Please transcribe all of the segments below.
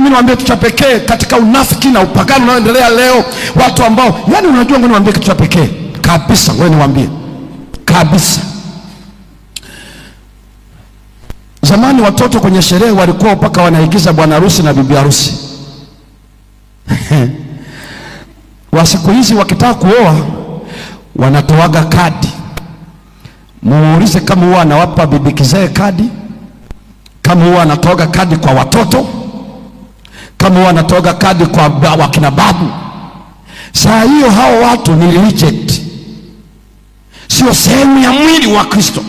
mimi niwaambie kitu cha pekee katika unafiki na upagani unaoendelea leo, watu ambao, yani unajua, ngoja niwaambie kitu cha pekee kabisa, ngoja niwaambie kabisa. Zamani watoto kwenye sherehe walikuwa mpaka wanaigiza bwana harusi na bibi harusi. Wa siku hizi wakitaka kuoa wanatoaga kadi. Muulize kama huwa anawapa bibi kizee kadi, kama huwa anatoaga kadi kwa watoto, kama huwa anatoaga kadi kwa wakina babu. Saa hiyo hao watu ni reject, sio sehemu ya mwili wa Kristo.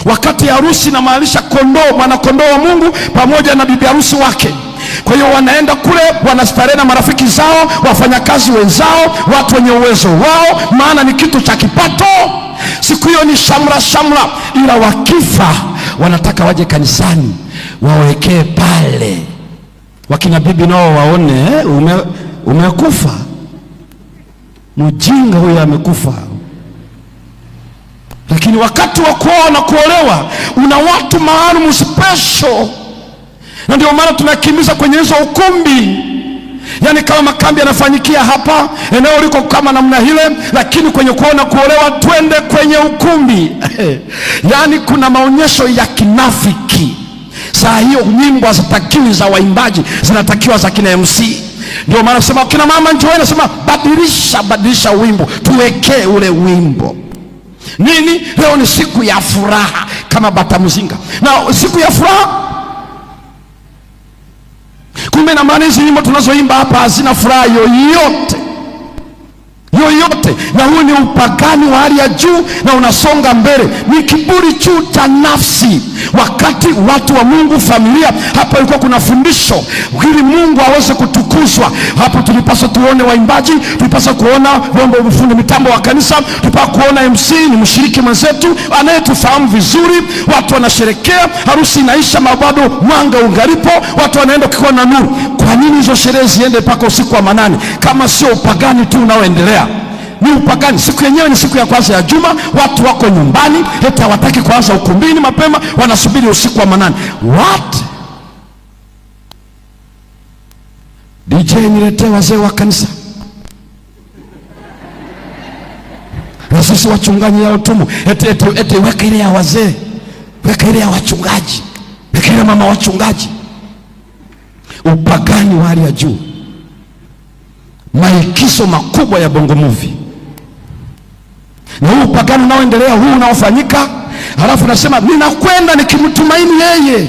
Wakati harusi inamaanisha kondoo, mwana kondoo wa Mungu pamoja na bibi harusi wake. Kwa hiyo wanaenda kule, wanastarehe na marafiki zao, wafanyakazi wenzao, watu wenye uwezo wao, maana ni kitu cha kipato. Siku hiyo ni shamra shamra, ila wakifa wanataka waje kanisani wawekee pale, wakina bibi nao waone, umekufa mjinga huyo amekufa. Lakini wakati wa kuoa na kuolewa una watu maalum special, na ndio maana tunakimbiza kwenye hizo ukumbi. Yaani kama makambi yanafanyikia hapa eneo liko kama namna ile, lakini kwenye kuoa na kuolewa twende kwenye ukumbi. Yaani kuna maonyesho ya kinafiki. Saa hiyo nyimbo hazitakiwi za waimbaji, zinatakiwa za kina MC. Ndio maana nasema kina mama njoo, nasema badilisha, badilisha wimbo, tuwekee ule wimbo. Nini? Leo ni siku ya furaha kama bata mzinga, na siku ya furaha kumbe na maana hizi nyimbo tunazoimba hapa hazina furaha yoyote yoyote, na huu ni upagani wa hali ya juu na unasonga mbele, ni kiburi juu cha nafsi. Wakati watu wa Mungu, familia, hapa ilikuwa kuna fundisho ili Mungu aweze kutukuzwa. Hapo tulipaswa tuone waimbaji, tulipaswa kuona vyombo, fundi mitambo wa kanisa, tulipaswa kuona MC ni mshiriki mwenzetu anayetufahamu vizuri. Watu wanasherekea, harusi inaisha, bado mwanga ungalipo, watu wanaenda kukiwa na nuru. Kwa nini hizo sherehe ziende mpaka usiku wa manane kama sio upagani tu unaoendelea? Ni upagani. Siku yenyewe ni siku ya kwanza ya juma, watu wako nyumbani, hata hawataki kuanza ukumbini mapema, wanasubiri usiku wa manane. What? DJ niletee wazee wa kanisa na sisi wachungaji yao tumu, eti eti eti, weka ile ya wazee, weka ile ya wachungaji, weka ile mama wachungaji. Upagani wa hali ya juu, maigizo makubwa ya Bongo Movie. Na huu upagani unaoendelea huu unaofanyika, halafu nasema ninakwenda nikimtumaini yeye.